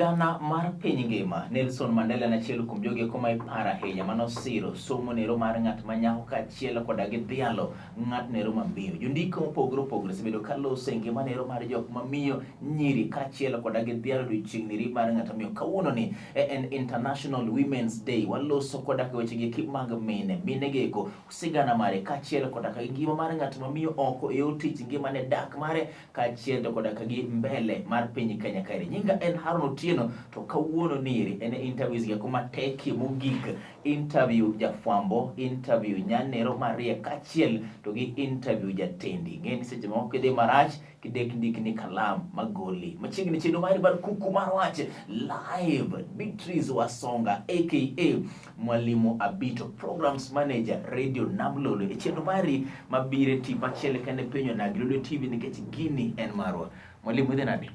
Sigana mar piny ngima, Nelson Mandela en achiel kuom jogo eko ma iparo ahinya manosiro somo nero mar ng'at ma nyako kaachiel koda gi dhialo ng'at nero ma miyo. Jondiko mopogore opogore osebedo ka loso e ngima nero mar jok ma miyo, nyiri kaachiel koda gi dhialo odiochieng' neri mar ng'at ma miyo. Kawuono ni e en International Women's Day, waloso koda ka weche gi eki mag mine, mine gi eko sigana mare kaachiel koda ka ngima mar ng'at ma miyo oko e yor tich, ngimane, dak mare kaachiel to koda ka gi mbele mar piny Kenya kaeri. Nyinga en Haron Otieno to kawuono nieri en interviews gi kuma tekie mogik, interview jafwambo, interview nyanero mariek kaachiel to gi interview jatendi. Ng'e ni seche moko kidhi marach kidek ndikni kalam magoli. Machiegni chenro mari mar kuku mar wach live Beatrice Wasonga aka Mwalimu Abito, Programs Manager Radio Namlolo e chenro mari mabiro e tipo achiel kende piny onagi Lolwe TV nikech gini en marwa. Mwalimu idhi nade?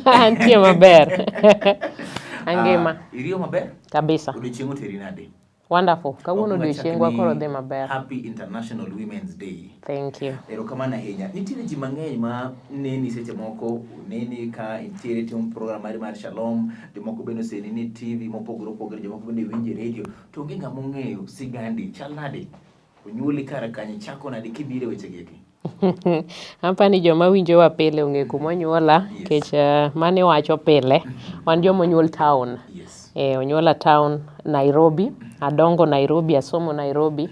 Antie maber. Angima. Iriyo maber? Kabisa. Odiochieng' oteri nade? Wonderful. Kawuono odiochiengwa koro dhi maber. Happy International Women's Day. Thank you. Erokamano ahinya. Nitiere ji mang'eny ma neni seche moko, neni ka intiere timo program mari mar Shalom, jomoko bende oseneni e TV mopogore opogore, jomoko bende winjo e radio, to onge ng'ama ong'eyo sigandi. Chal nade? Onyuoli kar kanye? Ichako nade kibiro e weche gi eki? Apa ni joma winjowa pile ong'e kuma onyuola nikech mano iwacho pile. Wan joma onyuol town. Eh, onyuola town Nairobi. Adongo Nairobi, asomo Nairobi.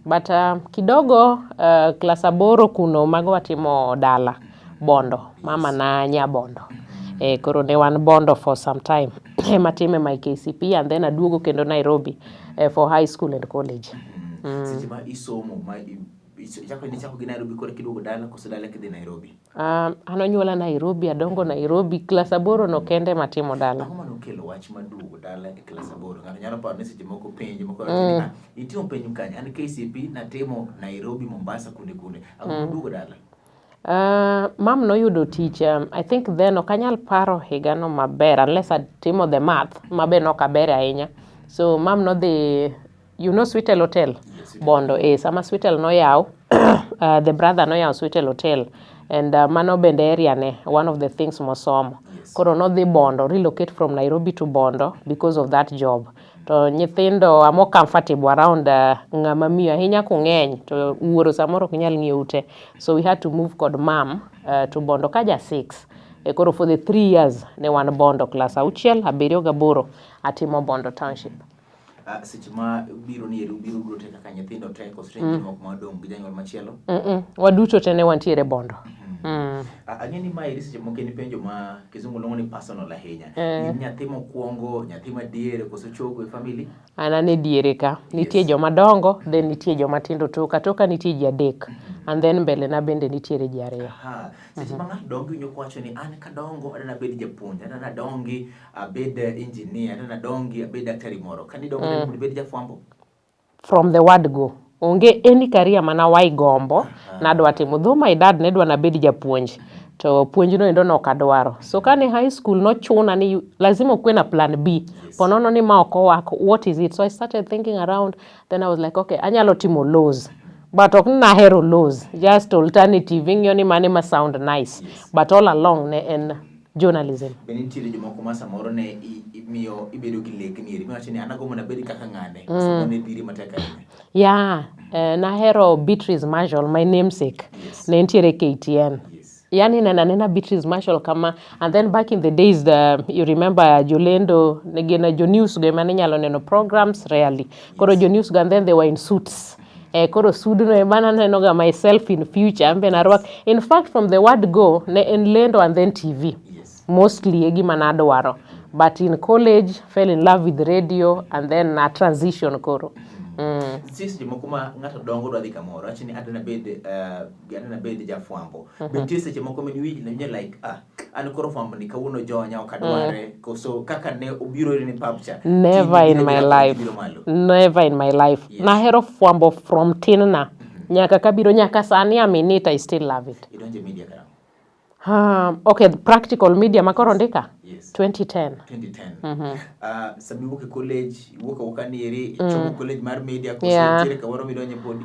But kidogo klas aboro kuno mago watimo dala, Bondo. Mama na nya Bondo. Eh, koro ne wan Bondo for some time. Ema atime my KCPE and then aduogo kendo Nairobi for high school and college. Seche ma isomo ma ichako nichako gi Nairobi koro kiduogo dala koso dala kidhi Nairobi? An onyuola Nairobi, adongo Nairobi, klas aboro no kende matimo dala. Ang'o mane okelo wach mar duogo dala e klas aboro? Ng'ato nyalo paro ni seche moko penj moko mm. Ah, itimo penj kanye? An KCPE natimo Nairobi, Mombasa, kunde kunde. Ang'o duogo dala? Mam noyudo tich, I think then ok anyal paro higano maber unless atimo the math mabe nok aber ahinya. So mam nodhi you know Switel Hotel? Yes, Bondo eh, sama Switel noyaw the brother noyawo Switel Hotel and mano bende area ne one of the things mosomo. Koro nodhi Bondo, relocate from Nairobi to Bondo because of that job. To nyithindo are more comfortable around ng'ama miyo ahinya kung'eny to wuoro samoro ok nyal ng'iyo ute. So we had to move kod mam to Bondo ka ja 6. E koro for the 3 years ne wan Bondo klas auchiel, abiriyo gaboro atimo Bondo Township. Seche ma biro ni eri biro biro te kaka nyithindo te koso mm. moko ma odong' gi janyuol machielo? Waduto te ne wantiere Bondo. Ang'e ni mae seche moko en penjo ma kizungu luongo ni personal ahinya. In nyathi mokwongo, nyathi madiere koso chogo e family? An an e diere ka. Nitie joma dongo, then nitie joma tindo toka. Toka nitie ji adek. And then mbele na bende nitiere ji ariyo. Aha. Seche ma ng'ato dongo iwinjo kowacho ni an kadongo adwa nabed japuonj, adwa nadongi abed engineer, adwa nadongi abed daktari moro. Kane idongo mm. ibed jafwambo? From the word go. Onge any career mana wai gombo nadwa timo. Though my dad ne dwa nabed japuonj. To puonj no endo nok adwaro. So kane high school nochuna ni lazima ukuwe na plan B. Ponono ni ma ok owak, what is it? So I started thinking around, then I was like, okay, anyalo timo laws. But ok ni nahero laws, just alternative, ing'iyo ni mane ma sound nice. But all along ne en journalism. Be nitiere jomoko ma samoro ne imiyo ibedo gi lekni eri miwacho ni an agombo nabed kaka ng'ane mm. ne dhiri matek ahinya? Yeah, nahero Beatrice Marshall, my namesake. Ne nitiere KTN. Yani nena nena Beatrice Marshall kama and then back in the days you remember jolendo ne gin jo news go ema ne nyalo neno programs rarely. Koro jo news go and then they were in suits. Eh, koro sudno ema naneno ga myself in future an be narwak. In fact from the word go ne en lendo and then TV. Mostly e gima nadwaro. But in college fell in love with radio and then na transition koro. Nitie seche moko ma ng'ato dongo dwa dhi kamoro wacho ni adwa nabed adwa nabed jafwambo. Be nitie seche moko ma iwinjo like ah an koro fwambo ni kawuono jonya ok adware koso kaka ne obiro iri ni pap cha. Never in my life. Never in my life. Nahero fwambo from tin na. Nyaka kabiro nyaka sani I'm in it, I still love it. Idonjo e media karang'o? Okay, practical media makoro ndika? Yes. 2010. 2010. Sama iwuok e college, iwuok awuoka nieri, ichopo college mar media koso nitiere kamoro midonje podi?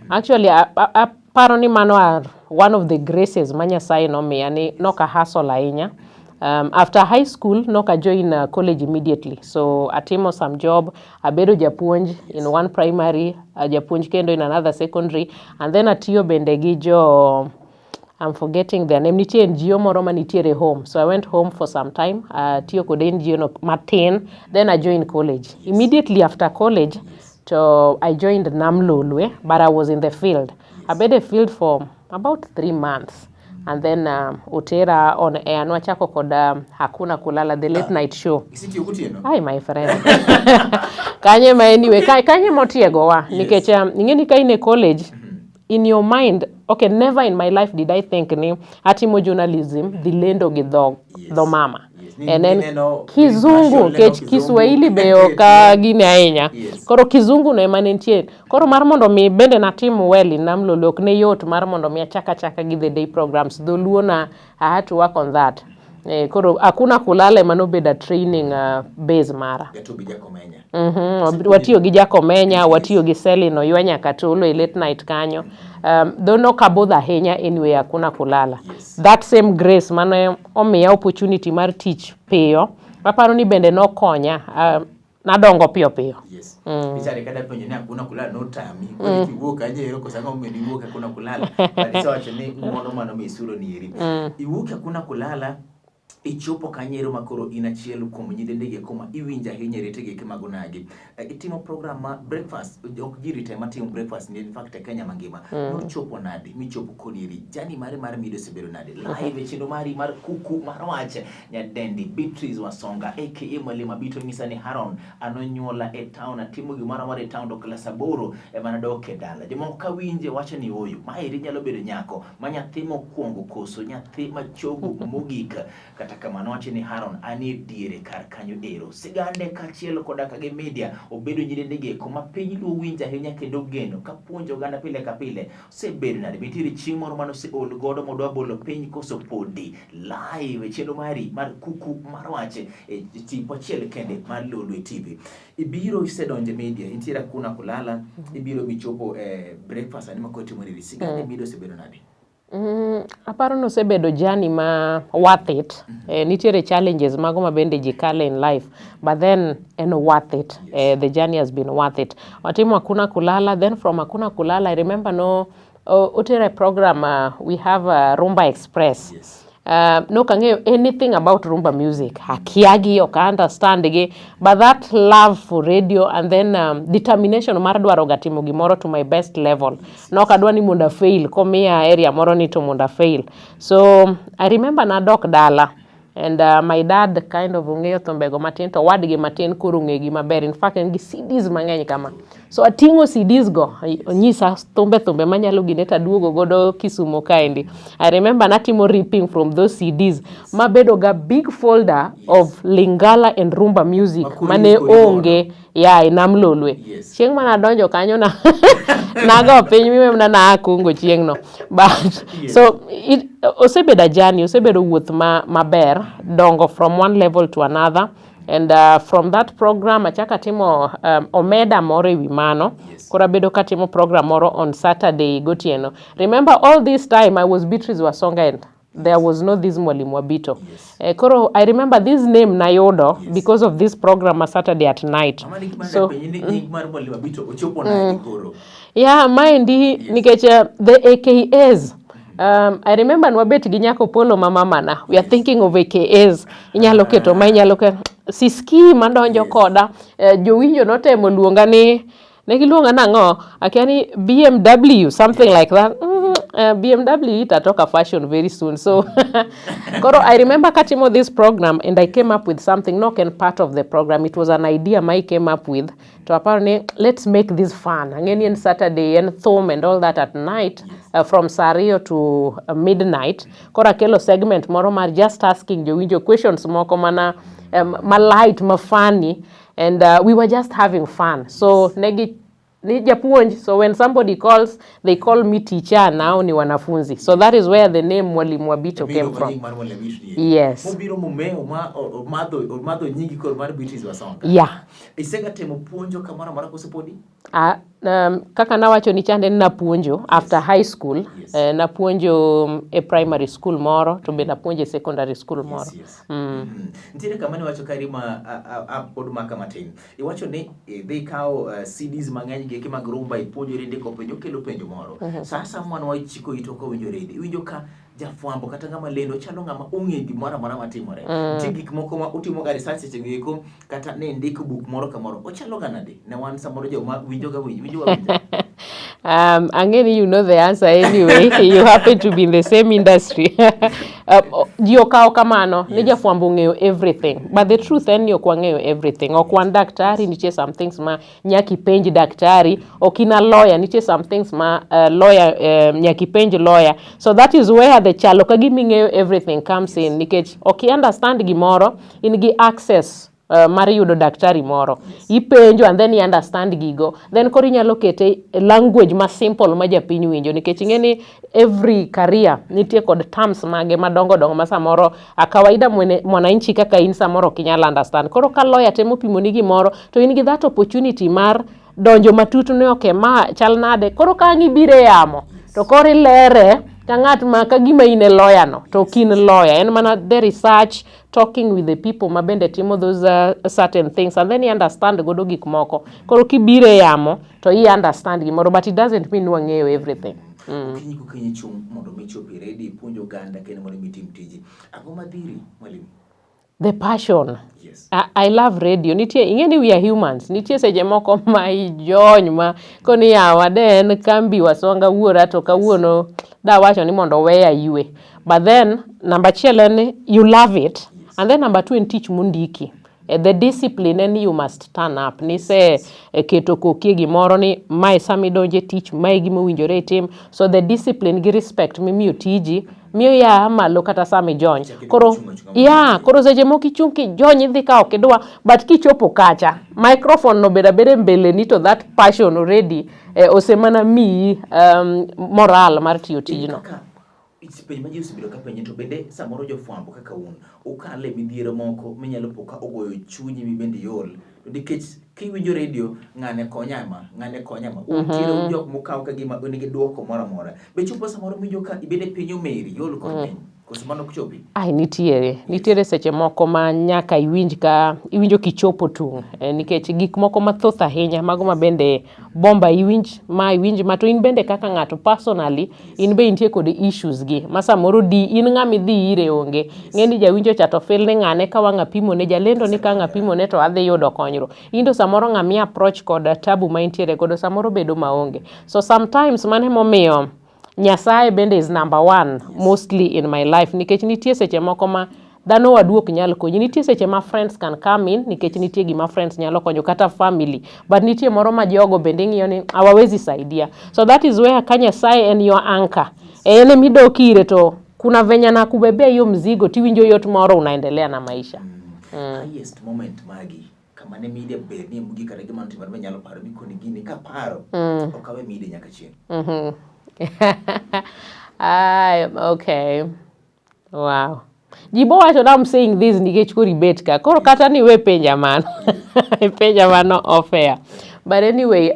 Actually, aparo ni mano are one of the graces ma Nyasaye nomiya ni nok a hustle ahinya. After high school nok a join college immediately, so atimo some job, abedo japuonj in one primary, japuonj kendo in another secondary, and then atiyo bende gi jo, I'm forgetting their name, nitie NGO moro manitiere home, so I went home for some time, atiyo kod NGO no matin, then I joined college. Immediately after college, to I joined Nam Lolwe, but I was in the field. Abedo e field for about 3 months. And then otera on air, nwachako kod Hakuna Kulala, the late night show. Isetiyo gotieno? Ai, my friend. Kanye ma anyway, kanye motiegowa. Nikech ing'e ni ka in e college, in your mind, okay, never in my life did I think ni atimo journalism, dhi lendo gi dho, dho mama. En en Nineno kizungu, lendo kech kizungu. Kiswahili be ok gine ahinya. Koro kizungu no ema ne nitie. Koro mar mondo mi bende natim well in Nam Lolwe, ok ne yot mar mondo mi achak achaka gi the day programs. Dholuo na I had to work on that. Koro Hakuna Kulala ema nobedo a training base mara. Gatobi Jakomenya. Watiyo gi Jakomenya, watiyo gi Selin Oywa nyaka Tolo e late night kanyo. Though nokabudho ahinya anyway Hakuna Kulala. That same grace mane omiya opportunity mar tich piyo, aparo ni bende nokonya. Nadongo piyo piyo. Yes. Pichani kada penjo ni Hakuna Kulala notami. Koro kiwuok kanyo ero koso ang'o momiyo niwuok Hakuna Kulala? But isewacho ni ng'uono mano misuro ni eri. Iwuok Hakuna Kulala, ichopo kanyo ero ma koro in achiel kuom nyidende gi eko ma iwinjo ahinya e rete gi eki mag onagi. Itimo program ma breakfast, ok ji rite matimo breakfast ni in fact e Kenya mangima. Nochopo nade michopo koni eri? Journey mari mar media osebedo nade? Live e chenro mari mar Kuku mar Wach, nyadendi Beatrice Wasonga aka Mwalimu Abito nyisa ni Haron anonyuola e town, atimo gimoro amora e town to klas 8 ema nadok e dala. Jomoko ka winje wacho ni oyo, maeri nyalo bedo nyako ma nyathi mokwongo koso nyathi machogo mogik. Kata kamano wacho ni Haron anie diere kar kanyo ero. Sigande kaachiel koda ka gi media obedo nyirende gi eko ma piny luo winjo ahinya kendo geno ka puonjo oganda pile ka pile. Osebedo nade? Be nitiere chieng' moro mane oseol godo modwa bolo piny koso podi? Live e chenro mari mar Kuku mar Wach e tipo achiel kende mar Lolwe TV. Ibiro isedonjo e media, intiere Hakuna Kulala, ibiro michopo e breakfast sani ma koro itimo neri. Sigande media osebedo nade? Aparo ni osebedo journey ma worth it. Nitiere challenges mago ma bende ji kale in life, but then en worth it. The journey has been worth it. Watimo Hakuna Kulala, then from Hakuna Kulala, I remember no otere program, we have Rumba Express. Nok ang'eyo anything about rumba music, akiagi, ok understand gi, but that love for radio and then determination mar dwaro ga timo gimoro to my best level, nok adwa ni mondo afail komiya area moro ni to mondo afail. So I remember nadok dala and my dad kind of ong'eyo thumbego matin, to owadgi matin koro ong'e gi maber. In fact, en gi CDs mang'eny kama, so ating'o CDs go, onyisa thumbe thumbe manyalo gine to aduogo godo Kisumo kaendi. I remember natimo ripping from those CDs mabedo ga big folder of Lingala and rumba music Makoro mane ikori godo. Onge ya e Nam Lolwe. Chieng' mana adonjo kanyo na nago piny miwe mana naa kungo chieng'no, but so osebedo a journey, osebedo wuoth ma maber dongo from one level to another. And from that program achako atimo omeda moro ewi mano. Koro abedo katimo program moro on Saturday gotieno. Remember, all this time I was Beatrice Wasonga and there was no this Mwalimu Abito. Koro I remember this name nayudo because of this program ma Saturday at night. Mama ni gima So penji ni nying mar Mwalimu Abito ochopo nade koro? Yeah, maendi nikech the AKAs. I remember nwabet gi Nyako Polo ma mamana. We are thinking of AKAs. Inyalo keto ma inyalo keto siski madonjo koda. Jowinjo notemo luonga ni ne giluonga nang'o? Akia ni BMW, something like that. BMW itatoka fashion very soon. So koro I remember katimo this program and I came up with something nok en part of the program. It was an idea ma I came up with. To aparo ni let's make this fun. Ang'e ni en Saturday, en thum and all that at night, from saa 2 to midnight. Koro akelo segment moro mar just asking jowinjo questions moko mana ma light, ma funny, and we were just having fun. So negi ni japuonj, so when somebody calls, they call me teacher, now ni wanafunzi. So that is where the name Mwalimu Abito came Biro from. nying mar Mwalimu Abito ni. Yes. Mobiro momeo ma omadho nyingi koro mar Beatrice Wasonga. Yeah. Isega temo puonjo kamoro amora koso podi? Kaka nawacho ni chande ni napuonjo after high school. Napuonjo e primary school moro to be napuonjo e secondary school moro. Yes. Nitiere kama niwacho kari ma pod maka matin. Iwacho ni idhi kawo CDs mang'eny gi eki mag rumba, ipuonjori ndiko penjo, okelo penjo moro. Sa asaya mwan wachiko itwa kawinjo redio, iwinjo ka jafwambo kata ng'ama lendo chalo ng'ama ong'e gimoro amora matimore. Nitie gik moko ma utimo ga research seche go eko, kata ne ndiko buk moro kamoro. Ochalo ga nade? Ne wan samoro joma winjo ga winjo winjo ga winjo. Ang'e ni you know the answer anyway. You happen to be in the same industry. Ji okawo kamano ni jafwambo ong'eyo everything. But the truth en ni ok wang'eyo everything. Ok wan daktari, nitie some things ma nyaka ipenj daktari. Ok in a lawyer, nitie some things ma lawyer nyaka ipenj lawyer. So that is where the chalo ka gima ing'eyo everything comes in. Nikech ok i understand gimoro, in gi access mar yudo daktari moro ipenjo and then i understand gigo, then koro inyalo kete e language ma simple ma japiny winjo, nikech ing'e ni every career nitie kod terms mage madongo dongo ma samoro a kawaida mwene, mwananchi kaka in samoro ok inyal understand. Koro ka lawyer temo pimoni gimoro to in gi that opportunity mar donjo matut ni ok ma chal nade. Koro ka ang' ibiro e yamo to koro ilere ka ng'at ma ka gima in e lawyer no, to ok in lawyer, en mana the research, talking with the people ma bende timo those certain things and then i understand godo gik moko. Koro kibiro e yamo to i understand gimoro, but it doesn't mean ni wang'eyo everything. Okinyi kokinyi chung' mondo mi ichop e redio, ipuonj oganda kendo mondo mi itim tiji. Ang'o madhiri, mwalimu? The passion. I love radio. Nitie, ing'e ni we are humans. Nitie seche moko ma ijony ma koni yawa de en kambi Wasonga wuora to kawuono dawacho ni mondo oweya ywe. But then number achiel en ni you love it. And then number two en tich mondiki. The discipline en you must turn up. Nise keto koki e gimoro ni mae sama idonje tich, mae gima owinjore itim. So the discipline gi respect mimiyo tiji miyo ya malo kata sama ijony. Koro Ichung' achung'a. Ya, koro seche moko ichung' kijony, idhi ka ok idwa, but kichopo kacha, microphone no bedo abeda e mbeleni to that passion already osemana miyi moral mar tiyo tijno. Kaka penjo ma ji osebedo ka penje, to bende samoro jofwambo kaka un ukale midhiero moko minyalo po ka ogoyo chunyi mibende iol, to nikech kiwinjo redio, ng'ane konya ma, ng'ane konya ma, untiere un jok mokaw ka gima un gi duoko moro amora, be chopo samoro miwinjo ka ibede piny omeri iol kod piny, koso mano ok chopi? Ai, nitiere seche moko ma nyaka iwinj ka iwinjo kichopo tung', nikech gik moko mathoth ahinya mago ma bende bomba iwinj ma iwinj ma to in bende kaka ng'ato personally in be intie kod issues gi ma samoro di in ng'ama idhi ire onge. Ng'e ni jawinjo cha to feel ni ng'ane ka wang' apimo ne jalendo ni ka ang' apimo ne to adhi yudo konyruok. In to samoro ng'ama i approach kod tabu ma intiere godo samoro bedo maonge. So sometimes mano emomiyo Nyasaye bende is number one mostly in my life, nikech nitie seche moko ma dhano wadu ok nyal konyi. Nitie seche ma friends can come in, nikech nitie gima friends nyalo konyo kata family, but nitie moro ma jogo bende ing'iyo ni hawawezi saidia. So that is where ka Nyasaye en your anchor, en emidok ire to kuna venye anakubebea hiyo mzigo tiwinjo yot moro, unaendelea na maisha. Highest moment magi kama ne media ber ni mogik kata gima notimore minyalo paro mikoni gini kaparo ok awe media nyaka chieng'? Okay. Wow. Ji bo wacho na I'm saying this nikech koro ibet ka. Koro kata ni we penja mano. Penja mano off air. But anyway,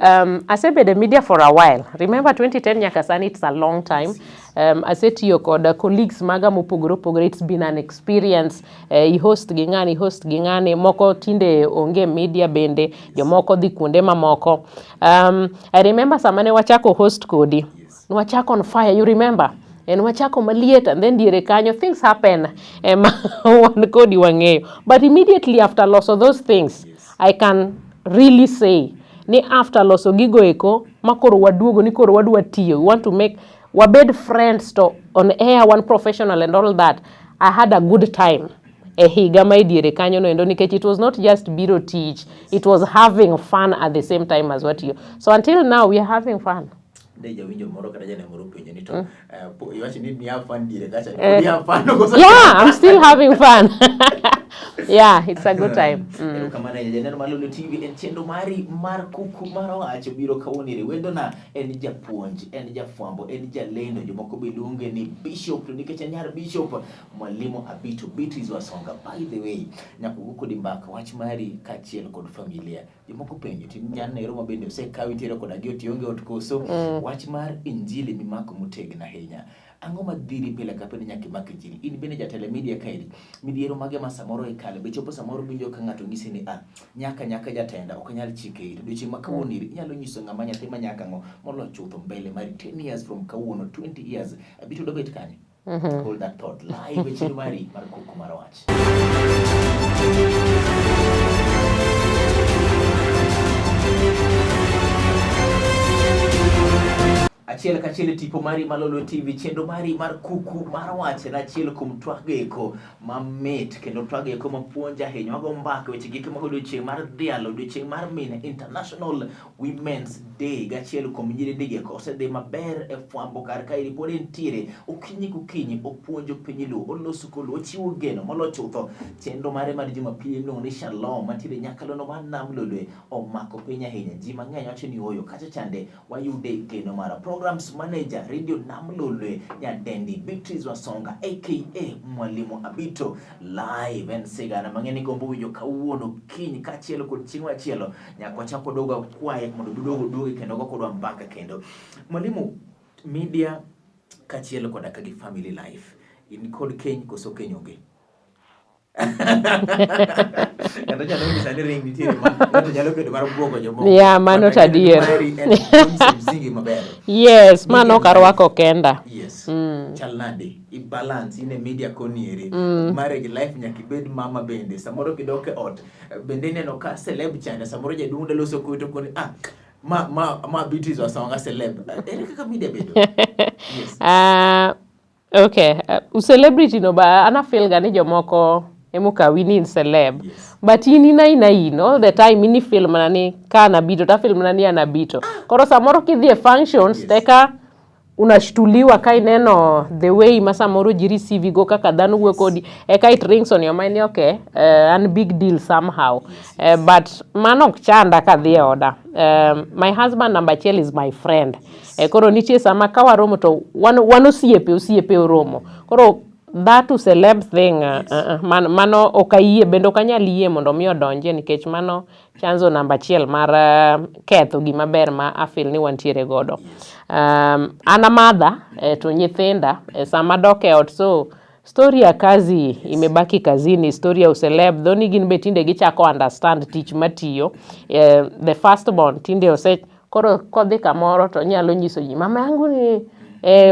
asebedo e media for a while. Remember 2010 nyaka sani, it's a long time. Asetiyo kod colleagues maga mopogore opogore. It's been an experience. I-host gi ng'ani, i-host gi ng'ani. Moko tinde onge media bende, jomoko dhi kuonde mamoko. I remember sama ne wachako host kodi. Nwachako on fire, you remember? En wachako maliet and then diere kanyo things happen ema wan kodi wang'eyo. But immediately after loso those things, I can really say ni after loso gigo eko ma koro waduogo ni koro wadwa tiyo, we want to make wabed friends to on air, one professional and all that. I had a good time e higa ma ediere kanyo no endo, nikech it was not just biro tich, it was having fun at the same time as watiyo. So until now we are having fun. De jawinjo moro kata janeno moro penjo ni to iwacho ni ni have fun diere kacha, ni have fun koso? Yeah, I'm still having fun. Yeah, it's a good time. Erokamano ahinya janeno mar Lolwe TV en chenro mari mar kuku mar wach biro kawuono ire wendona en japuonj en jafwambo en jalendo jomoko be luonge ni bishop to nikech en nyar bishop Mwalimu Abito Beatrice Wasonga by the way nyaka wuo kodi mbaka wach mari kaachiel kod familia jomoko penjo to in nyanero ma bende osekawi itero koda gi ot ionge ot koso wach mar injili mimako motegno ahinya ang'o madhiri pile ka pile nyaka imak injili in bende jatelo e media kaeri midhiero mage ma samoro ikale be chopo samoro winjo ka ng'ato nyisi ni ah nyaka nyaka jatenda ok anyal chike iri odiochieng' ma kawuono iri inyalo nyiso ng'ama nyathi ma nyaka ang'o molo chutho mbele mari 10 years from kawuono 20 years abito dobet kanye Hold that thought live e chenro mari mar kuku mar wach. Achiel kachiel e tipo mari mar Lolwe TV, chenro mari mar kuku mar wach en achiel kuom twak eko mamit kendo twak eko mapuonjo ahinya. Wago mbaka weche giko mag odiochieng' mar dhialo, odiochieng' mar mine International Women's Day gachiel kuom nyirindi eko osedhi maber e fwambo kar kaeri pod entiere okinyi kokinyi opuonjo piny luo oloso koluo ochiwo geno molo chutho chenro mare mar jumapili iluongo ni Shalom mantiere nyakalondo mar Nam Lolwe omako piny ahinya ji mang'eny wacho ni oyo kacha chande wayude geno mara programs manager radio Nam Lolwe nyadendi Beatrice Wasonga aka Mwalimu Abito live en sigana mang'eny gombo winjo kawuono kiny kaachiel kod chieng' machielo nyaka wachak wadogo akwaye mondo dudogo duoge kendo go kodwa mbaka kendo. Mwalimu, media kaachiel koda ka gi family life, in kod keny koso keny onge? Ng'ato nyalo nyisa ni ring nitiere ma ng'ato nyalo bedo mar buogo jomoko. Yeah, mano to adier. Mari en nyiso msingi maber. Yes, mano ok arwako kenda. Yes. Chal nade? I balance in e media koni eri. Marriage life nyaka ibed mama bende. Samoro kidok e ot bende ineno ka celeb chande samoro jaduong' da loso kodi to koni ah ma ma ma Beatrice Wasonga celeb. Ere kaka media bedo? Yes. Okay, celebrity no ba ana feel ga ni jomoko emokawi ni in celeb. Yes. But in ina ina in all the time in feel mana ni ka an Abito ta feel mana ni an Abito. Koro samoro kidhi e functions Yes. teka unashtuliwa ka ineno the way ma samoro ji receive go kaka dhano wuoyo kodi eka it rings on your mind ni okay, an big deal somehow. But mano ok chanda kadhi e oda. My husband number achiel is my friend. Koro nitie sama ka waromo to wan osiepe osiepe oromo. Koro that to celeb thing mano ok ayie bende ok anyal yie mondo mi odonjie nikech mano chanzo namba achiel mar ketho gima ber ma a feel ni wantiere godo. An a mother to nyithinda sama adok e ot so story ya kazi imebaki kazini, story ya uceleb dho ni gin be tinde gichako understand tich matiyo. The first born tinde ose koro kodhi kamoro to onyalo nyiso ji mama yangu ni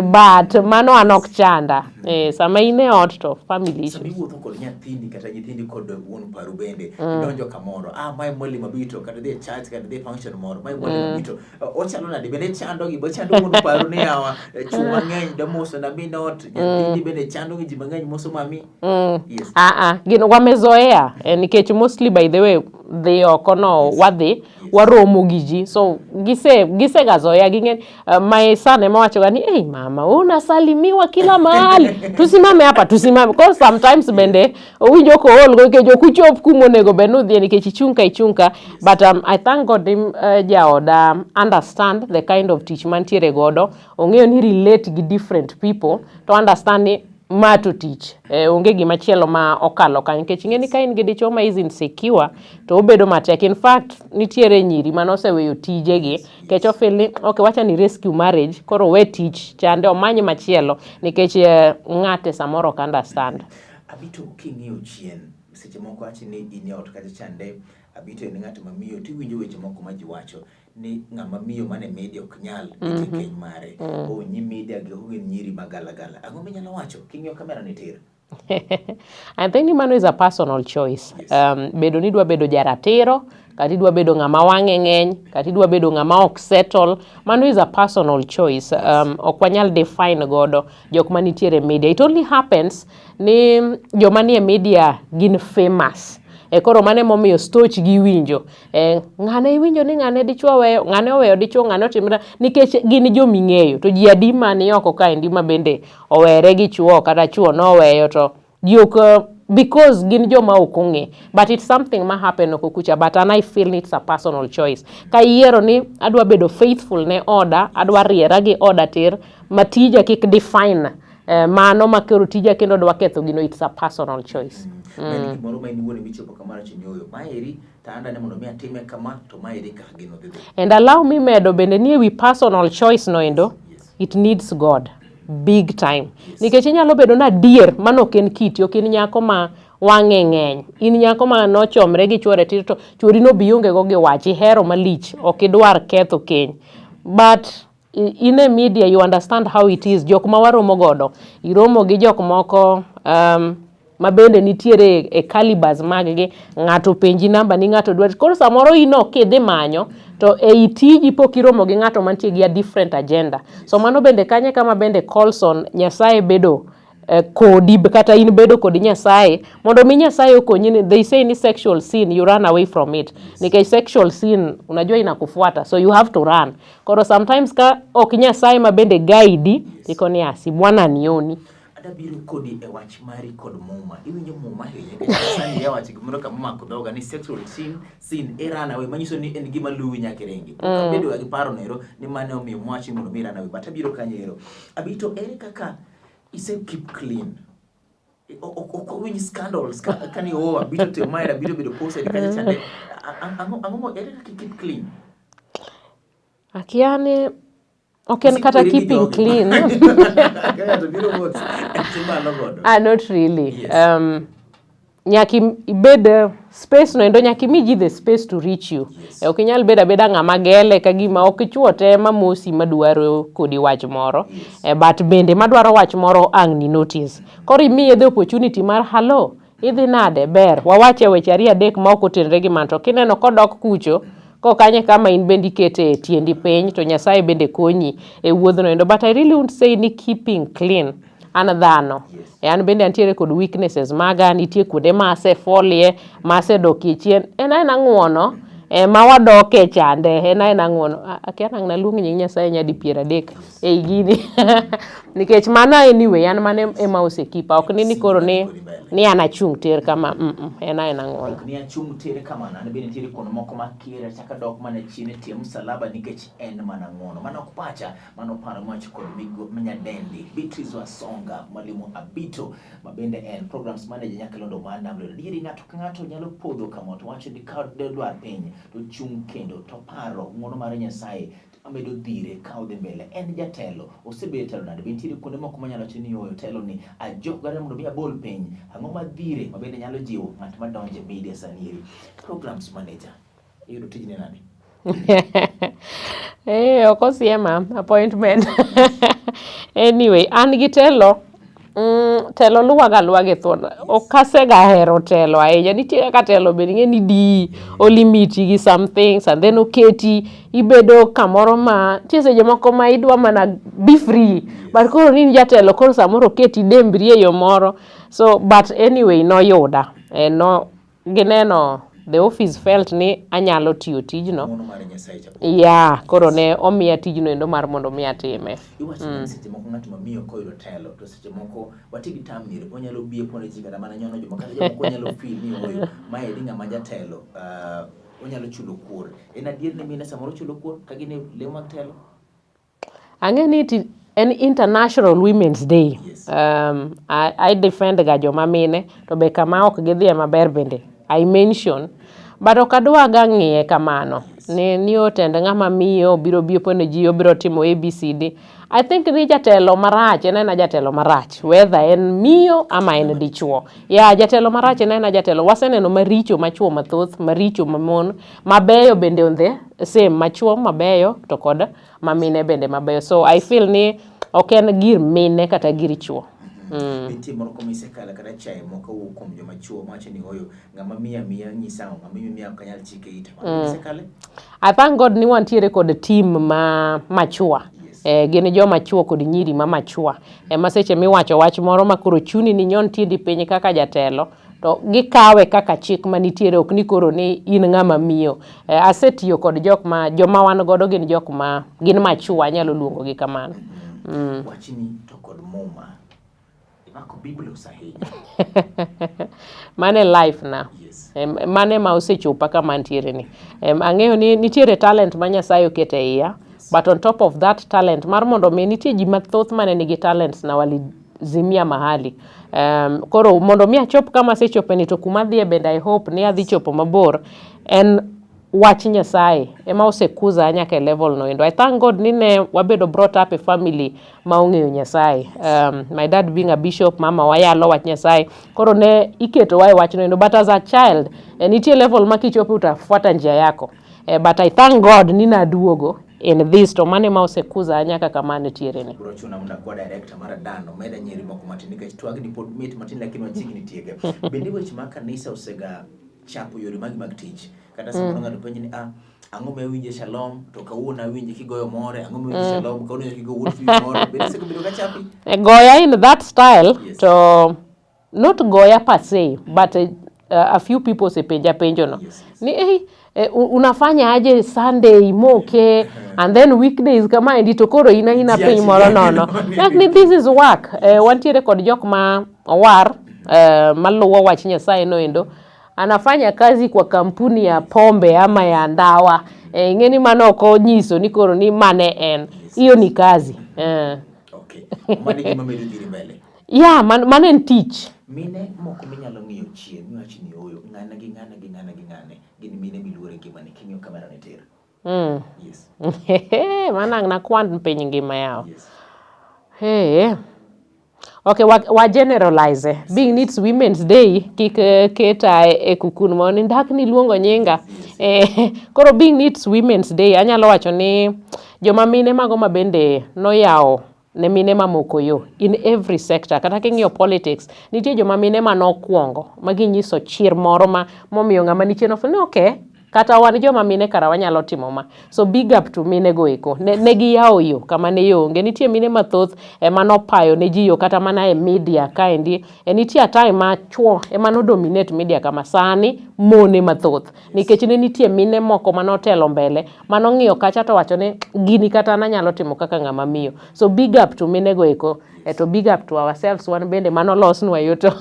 but mano an ok chanda. Sama in e ot to family Sama issues. iwuotho kod nyathini kata nyithindi kod wuon paru bende idonjo kamoro ah mae mwalimu Abito kata dhi e church kata dhi e function moro mae mwalimu Abito ochalo nade bende chando gi ochando wuon paru ni yawa chwo mang'eny damoso na min ot nyathini bende chando gi ji mang'eny moso mami yes Ah, ah, gin wamezoea nikech mostly by the way dhi oko no wadhi waromo gi ji so gisegazoea ging'e my son ema wachoga ni hey, mama unasalimiwa kila mahali tusimame hapa tusimame cause sometimes bende owinjo kool go nikech ok uchop kuma onego bed ni udhiye nikech ichung' ka ichung' ka but I thank God ni jaoda understand the kind of tich mantiere godo ong'eyo ni relate gi different people to understand ni ma to tich onge gima chielo ma okalo kanyo nikech ing'e ni ka in gi dichuo ma is insecure to obedo matek in fact nitiere nyiri mane oseweyo tijegi nikech o feel ni okay wacha ni rescue marriage koro we tich chande omany machielo nikech ng'ate samoro ok understand. Abito king'iyo chien seche moko achi ni in e ot kacha chande Abito en ng'at ma miyo tiwinjo weche moko ma ji wacho ni ng'ama miyo mane media ok nyal bet e keny mare o nyi media gi ok gin nyiri magalagala ang'o minyalo wacho king'iyo kamera ni tir I think ni mano is a personal choice. Yes. Bedo ni idwa bedo jaratiro kata idwa bedo ng'ama wang'e ng'eny kata idwa bedo ng'ama ok settle mano is a personal choice. Ok wanyal define godo jok manitiere e media. It only happens ni joma nie media gin famous. Koro mano emomiyo stoch gi iwinjo. Ng'ane iwinjo ni ng'ane dichuo oweyo, ng'ane oweyo dichuo, ng'ane otimre nikech gin joming'eyo. To ji adi mani oko kaendi ma bende owere gi chuo kata chuo noweyo to ji ok because gin joma ok ong'e, but it's something ma happen oko kucha. But an I feel it's a personal choice. Ka iyiero ni adwa bedo faithful ne oda, adwa riera gi oda tir, ma tija kik define mano ma koro tija kendo dwa ketho gino, it's a personal choice. Ma en gimoro ma in iwuon emichopo kamoro achiel ni oyo maeri to an dane mondo mi atime kama to maeri kaka gino dhi dhi. And allow me medo bende ni ewi personal choice no endo, it needs God big time. Nikech inyalo bedo na adier mano ok en kiti, ok in nyako ma wang'e ng'eny. In nyako ma nochomre gi chuore tir to chuori no bi onge go gi wach, ihero malich, ok idwar ketho keny. But in a media you understand how it is. Jok ma waromo godo, iromo gi jok moko ma bende nitiere e calibers mag gi, ng'ato penji namba ni, ng'ato dwaro. Koro samoro in ok idhi manyo, to ei tiji pok iromo gi ng'ato mantie gi a different agenda. So mano bende kanye kama bende calls on Nyasaye bedo kodi kata in bedo kod Nyasaye mondo mi Nyasaye okonyi ni they say ni sexual sin, you run away from it, nikech sexual sin unajua inakufuata, so you have to run. Koro sometimes ka ok Nyasaye ma bende guide, iko ni asi bwana nioni. Adabiro kodi e wach mari kod Muma. Iwinjo Muma ahinya. Nikech sani ya wacho gimoro kama omako dhoga ni sexual sin i run away, manyiso ni en gima luwi nyaka iringi. Pok abedo ga gi paro nero ni mane omiyo mwachi mondo mi run away. But abiro kanyo ero. Abito, ere kaka ise keep clean? Ok awinj scandals ka ni oh, Abito timo mae, Abito bedo posted kacha chande. Ang'o ere kaka i keep clean? Akia ni ok en kata Ikweri gi keeping jogi. clean. Ka ng'ato biro mos, timalo godo. Ah, not really. Nyaka ibed space no endo, nyaka imi ji the space to reach you. Ok inyal bedo abeda ng'ama gele ka gima ok ichuo te mamosi madwaro kodi wach moro. But bende madwaro wach moro ang' ni notice. Koro imiye the opportunity mar hello, idhi nade, ber, wawache weche ariyo adek ma ok otenre gi mano. To kineno kodok kucho, kokanye kama in bende ikete tiendi piny to Nyasaye bende konyi e wuodhno endo. But I really won't say ni keeping clean. An dhano. An bende antiere kod weaknesses maga, nitie kuonde ma asefolie, ma asedokie chien. En aena ng'uono, ma wadoke chande, en aena ng'uono. Akia nang' naluong nying Nyasaye nyadi 30 ei gini. Nikech mano anyway, an mano ema osekipa. Ok ni koro ni an achung' tir kama, en aena ng'uono. Ok ni achung' tir kamano, an bende nitiere kuonde moko ma kira chaka dok mana chien e tie msalaba nikech en mana ng'uono. Mano ok pacha, mano paro mwacho kod migo nyadendi Beatrice Wasonga, mwalimu Abito, ma bende en programs manager nyakalondo mar Nam Lolwe. Adieri ng'ato ka ng'ato nyalo podho kama to wacho ni ka dwar piny to chung' kendo to paro ng'uono mar Nyasaye amedo dhire ka odhi mbele. En jatelo, osebedo telo nade? Be nitiere kuonde moko manyalo wacho ni oyo telo ni ajok gare mondo mi abol piny. Ang'o ma dhire ma bende nyalo jiwo ng'at ma donjo e media sani eri? Programs manager, iyudo tijni nade? Ok osiema appointment. Anyway, an gi telo, telo luwaga aluwa gi thuon. Ok asega hero telo ahinya. Nitie kaka telo bende ing'e ni diyi, olimiti gi some things and then oketi ibedo kamoro ma nitie seche moko ma idwa mana be free. But koro ni in jatelo, koro samoro oketi idembri e yo moro. So, but anyway, noyuda. No, gineno the office felt ni anyalo tiyo tijno. Ng'uono mar Nyasaye cha. Yeah, koro ne omiya tijno endo mar mondo mi atime. Iwacho ni seche moko ng'at mamiyo koyudo telo to seche moko wati gi term ni onyalo biye kuonde ji kata mana nyono joma kata jomoko nyalo feel ni oyo mae ni ng'ama jatelo, onyalo chulo kuor. En adier ni mine samoro chulo kuor ka gin e le mag telo? Ang'e ni en International Women's Day. I defend ga joma mine to be kama ok gidhiye maber bende I mention, but ok adwa ga ng'iye kamano. Ni otend ng'ama miyo biro biyo pono ji obiro timo ABCD. I think ni jatelo marach en aena jatelo marach, whether en miyo ama en dichuo. Yeah, jatelo marach en aena jatelo. Waseneno maricho machuo mathoth, maricho mamon, mabeyo bende on the same, machuo mabeyo to kod mamine bende mabeyo. So I feel ni ok en gir mine kata gir chuo. Nitie moro kuma isekalo kata chae moko wuok kuom joma chuo mawacho ni oyo ng'ama miya miya nyisa ang'o, ng'ama miya miya ok anyal chike ita. Isekale? I thank God ni wantiere kod team ma machua. Gin joma chuo kod nyiri ma machua. Ema seche miwacho wach moro ma koro chuni ni nyon tiendi piny kaka jatelo, to gikawe kaka chik manitiere, ok ni koro ni in ng'ama miyo. Asetiyo kod jok ma joma wan godo gin jok ma gin machua, anyalo luongo gi kamano. Wachni to kod Muma. Imako biblos ahinya. Mano e life na. Yes. Mano ema osechopa kama antiere ni. Ang'eyo ni nitiere talent ma Nyasaye oketo e iya. But on top of that talent, mar mondo mi nitie ji mathoth mane nigi talents na walizimia mahali. Koro mondo mi achop kama asechope ni to kuma adhiye bende I hope ni adhi chopo mabor en wach Nyasaye ema osekuza nyaka e level no endo. I thank God ni ne wabedo brought up e family ma ong'eyo Nyasaye. My dad being a bishop, mama wayalo wach Nyasaye. Koro ne iketowa e wachno endo. But as a child, nitie level ma kichopo utafuata njia yako. But I thank God ni naduogo in this to mano ema osekuza nyaka kama antiere ni. Bro chuna mondo akwa director mar Adano meda nyiri moko matin nikech twagni pod mit matin lakini wachiegni tieke. Bende weche mag kanisa osega chapo yore magi mag tich kata samoro ng'ato penji ni ah ang'o ma iwinje Shalom to kawuono awinje kigoyo more ang'o ma iwinje Shalom kawuono awinje kigoyo Wuod Fibi more bende osebedo ka chapi? Goya in that style to not goya per se but a few people osepenja penjo no. Ni hey, unafanya aje Sunday moke and then weekdays kama endi to koro ina ina piny moro nono. Like ni this is work. Wantiere kod jok ma owar maluwo wach Nyasaye no endo anafanya kazi kwa kampuni ya pombe ama ya ndawa. Ing'e ni mano ok onyiso ni koro ni mane en. Hiyo ni kazi. Okay. Mano e gima medo dhiri mbele. Yeah, mano en tich. Mine moko minyalo ng'iyo chien miwach ni ooyo ng'ane gi ng'ane gi ng'ane gi ng'ane gin mine miluoro e ngimani king'iyo kamera ni tir. Yes. Mano ang' nakwan piny ngima yawa. Yes. Hey. Okay, wa generalize. Being it's Women's Day, kik keta e kukun moro ni ndak niluongo nyinga. Koro being it's Women's Day, anyalo wacho ni joma mine mago ma bende noyawo ne mine mamoko yo in every sector. Kata king'iyo politics, nitie joma mine manokwongo ma ginyiso chir moro ma momiyo ng'ama nichien ofwenyo ni okay, kata wan joma mine kara wanyalo timo ma. So big up to mine go eko. Ne giyawo yo kama ne yo onge. Nitie mine mathoth ema nopayo ne ji yo kata mana e media kaendi. Nitie a time ma chuo ema no dominate media kama sani mone mathoth. Nikech ne nitie mine moko manotelo mbele manong'iyo kacha to wacho ni gini kata an anyalo timo kaka ng'ama miyo. So big up to mine go eko. To big up to ourselves wan bende manolosnwa yo to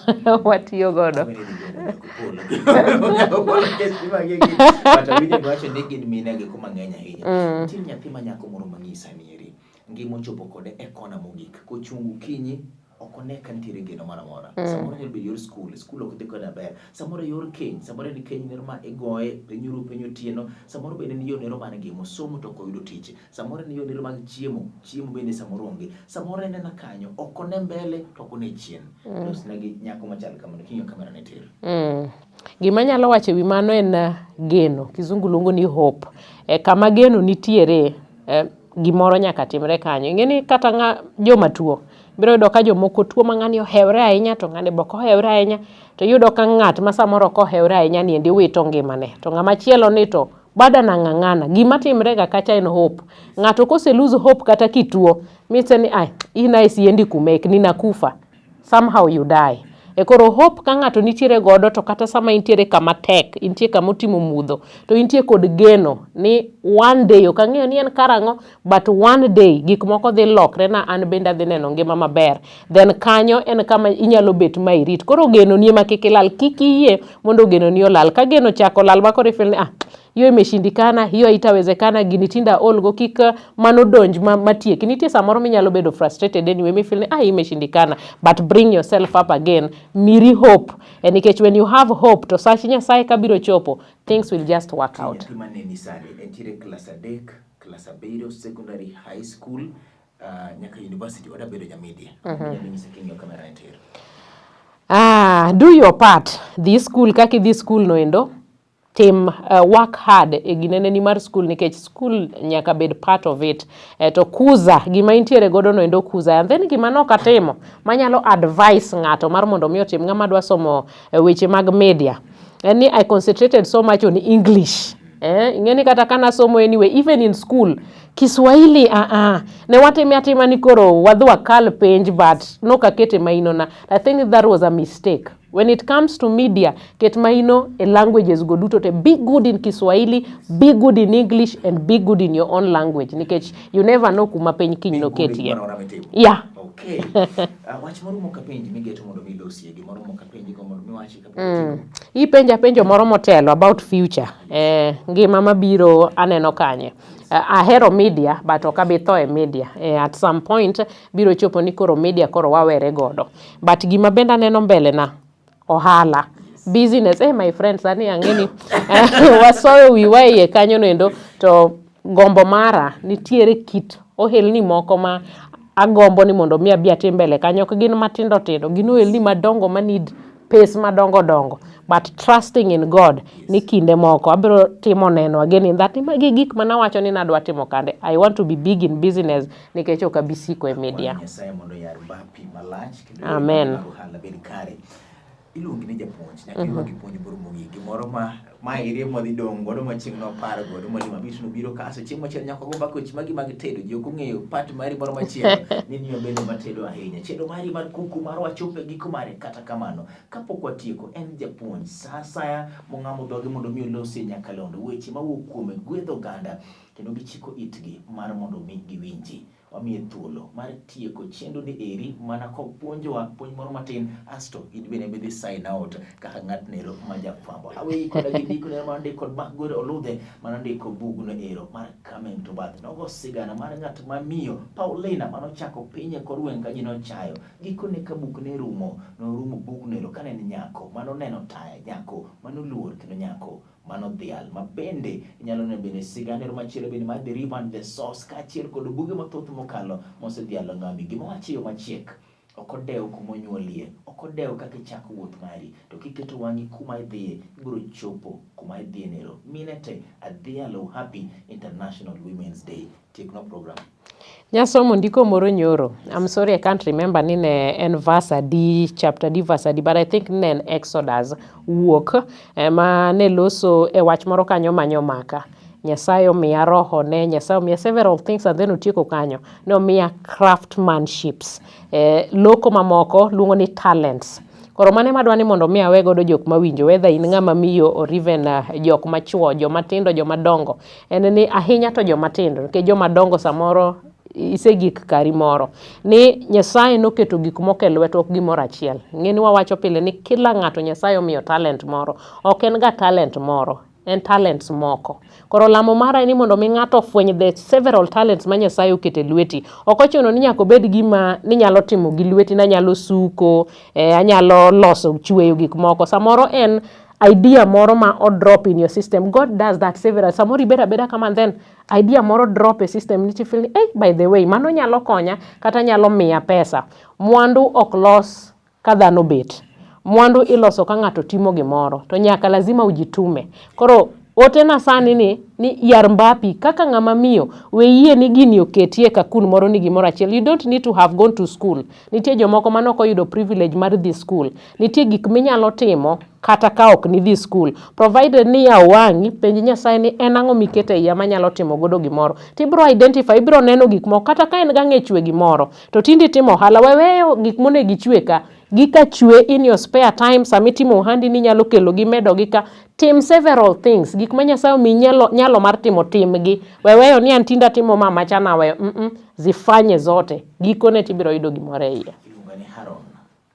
watiyo godo. But awinjo giwacho ni gin mine gi kuma ng'eny ahinya. Nitie nyathi ma nyako moro mang'isa ni eri ngima ochopo kode e kona mogik kochung' okinyi ok one ka nitiere geno moro amora. Samoro nyalo bedo yor skul, skul ok dhi kode maber. Samoro yor keny, samoro en keny nero ma igoye piny oru piny otieno. Samoro bende en yo nero mar ngima, osomo to ok oyudo tich. Samoro en yo nero mag chiemo, chiemo bende samoro onge. Samoro en ena kanyo, ok one mbele to ok one chien. Losna gi nyako machal kamano, king'iyo kamera ne tir. Gima anyalo wacho ewi mano en geno, kizungu luongo ni hope. Kama geno nitiere, gimoro nyaka timre kanyo. Ing'e ni kata joma tuo, ibiro yudo ka jomoko tuo ma ng'ani ohewre ahinya to ng'ani be ok ohewre ahinya. To iyudo ka ng'at ma samoro ok ohewre ahinya ni endi wito ngimane. To ng'ama chielo ni to bado anang'ang'ana. Gima timre ga kacha en hope. Ng'ato kose lose hope kata kituo, mise ni ai, in ai siendi kumek, ninakufa. Somehow you die. E koro hope ka ng'ato nitiere godo to kata sama intiere kama tek, intie kama otimo mudho, to intie kod geno ni one day, ok ang'eyo ni en karang'o, but one day gik moko dhi lokre na an bende adhi neno ngima maber. Then kanyo en kama inyalo bet ma irit. Koro geno ni ema kik ilal, kik iyie mondo geno ni olal. Ka geno ochako lal ma koro ifeel ni ah, hiyo imeshindikana, hiyo haitawezekana, gini tinda olgo, kik mano donj matieki. Nitie samoro minyalo bedo frustrated anyway, mifeel ni ah, imeshindikana, but bring yourself up again, miri hope. Nikech when you have hope, to sach Nyasaye kabiro chopo, things will just work out. Nyathi maneni sani, entiere klas 3, klas 7, secondary, high school, nyaka university, oda bedo ja media. Inyalo nyise king'iyo kamera ne tir. Do your part. Dhi school, kaka idhi school no endo, tim work hard e ginene ni mar school nikech school nyaka bed part of it. To kuza gima intiere godo no endo kuza. And then gima nok atimo manyalo advice ng'ato mar mondo mi otim ng'ama dwa somo weche mag media en ni I concentrated so much on English. Ing'e ni kata kana somo anyway, even in school, Kiswahili, Ne watime atima ni koro wadhi wakal penj, but nok akete maino na. I think that was a mistake. When it comes to media, ket maino e languages go duto te. Be good in Kiswahili, be good in English, and be good in your own language. Nikech you never know kuma piny kiny noketie. Yeah. Okay. Wach moro mok apenji migeto mondo mi ilosie, gimoro mok apenji go mondo mi wachi kapok watieko. Ipenja penjo moro motelo about future. Ngima mabiro aneno kanye. Ahero media but ok abi tho e media. At some point biro chopo ni koro media koro wawere godo. But gima bende aneno mbele na ohala. Business. My friend, sani ang'e ni wasoyo wiwa e iye kanyo noendo to gombo mara nitiere kit ohelni moko ma agombo ni mondo mi abi atim mbele kanyo. Ok gin matindo tindo, gin ohelni madongo ma need pes madongo dongo. But trusting in God ni kinde moko abiro timo neno again in that magi gik manawacho ni nadwa timo kande. I want to be big in business nikech ok abi siko e media. Nyasaye mondo oyar bapi malach kendo Amen. mar ohala bed kare. Iluongi ni japuonj, nyaka iwagi puonj moro mogik, gimoro ma irie mwadhi dong' godo ma chieng' nopar godo mwalimu Abiti nobiro kaso chieng' machielo nyaka wago mbaka weche magi mag tedo, ji ok ong'eyo part mari moro machielo ni miyo bende matedo ahinya. Chenro mari mar kuku mar wachopo e giko mare, kata kamano kapok watieko en japuonj sa asaya mong'amo dhoge mondo mi olosi e nyakalondo weche mawuok kuome gwedho oganda kendo gichiko itgi mar mondo mi giwinji. Wamiye thuolo mar tieko chenro ni eri mana kopuonjowa puonj moro matin asto in bende midhi sign out kaka ng'atno ma jafwambo. Aweyi koda gi ndiko nero mar ndiko kod Mark Gore Oludhe manondiko bugno ero mar Coming to Birth. Nogo sigana mar ng'at ma miyo Paulina manochako piny e kor gweng' ka ji nochayo. Gikone ka buk ne rumo, norumo bugno ero kane en nyako manoneno taya, nyako manoluor kendo nyako mano dhial ma bende inyalo neno bende sigana ero machielo bende mar The River and the Source kaachiel kod buge mathoth mokalo mosedhialo ng'ami. Gima wacho e yo machiek, ok odew kuma onyuolie, ok odew kaka ichako wuoth mari, to kiketo wang'i kuma idhiye, ibiro chopo kuma idhiye nero. Mine te, adhialo Happy International Women's Day. Tieknwa program. Nyasomo ndiko moro nyoro. I'm sorry I can't remember ni ne en verse adi, chapter adi, verse adi, but I think ne en Exodus wuok ema ne loso e wach moro kanyo manyo maka. Nyasaye omiya roho ne, Nyasaye omiya several things and then otieko kanyo. Ne omiya craftsmanships. Loko mamoko luongo ni talents. Koro mano ema adwa ni mondo mi awe godo jok mawinjo, whether in ng'ama miyo or even jok machuo, joma tindo, joma dongo. En ni ahinya to joma tindo, nikech joma dongo samoro isegik kari moro. Ni Nyasaye noketo gik moko e lwetwa ok gimoro achiel. Ing'e ni wawacho pile ni kila ng'ato Nyasaye omiyo talent moro. Ok en ga talent moro, en talents moko. Koro lamo mara en ni mondo mi ng'ato ofweny the several talents ma Nyasaye oketo e lweti. Ok ochuno ni nyaka obed gima ninyalo timo gi lweti, nanyalo suko, anyalo loso chweyo gik moko. Samoro en idea moro ma o drop in your system. God does that several. Samoro ibet abeda kama and then idea moro drop e system ni tifeel ni, hey, by the way, mano nyalo konya kata nyalo miya pesa. Mwandu ok los ka dhano bet. Mwandu iloso ka ng'ato timo gimoro, to nyaka lazima ujitume. Koro otena sani ni yar mbapi kaka ng'ama miyo, we yie ni gini oketie kakun moro ni gimoro achiel. You don't need to have gone to school. Nitie jomoko mane ok oyudo privilege mar dhi school. Nitie gik minyalo timo kata ka ok nidhi school. Provided ni yaw wang'i, penj Nyasaye ni en ang'o miketo e iya manyalo timo godo gimoro. Tibiro identify, ibiro neno gik moko kata ka en ga ng'e chwe gimoro. To tinde itimo ohala, we weyo gik monego ichwe ka. Gika chwe in your spare time, sama itimo ohandi ni nyalo kelo gi medo gi ka. Tim several things, gik ma Nyasaye omiyi nyalo mar timo, timgi. We weyo ni an tinde atimo ma macha naweyo. Zifanye zote. Gikone tibiro yudo gimoro e iye. Iluonga ni Haron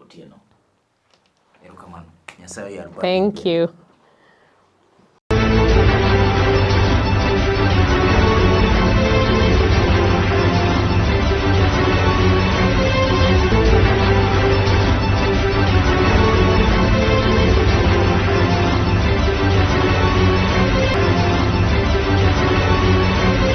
Otieno. Erokamano. Nyasaye oyar bathi. Thank you.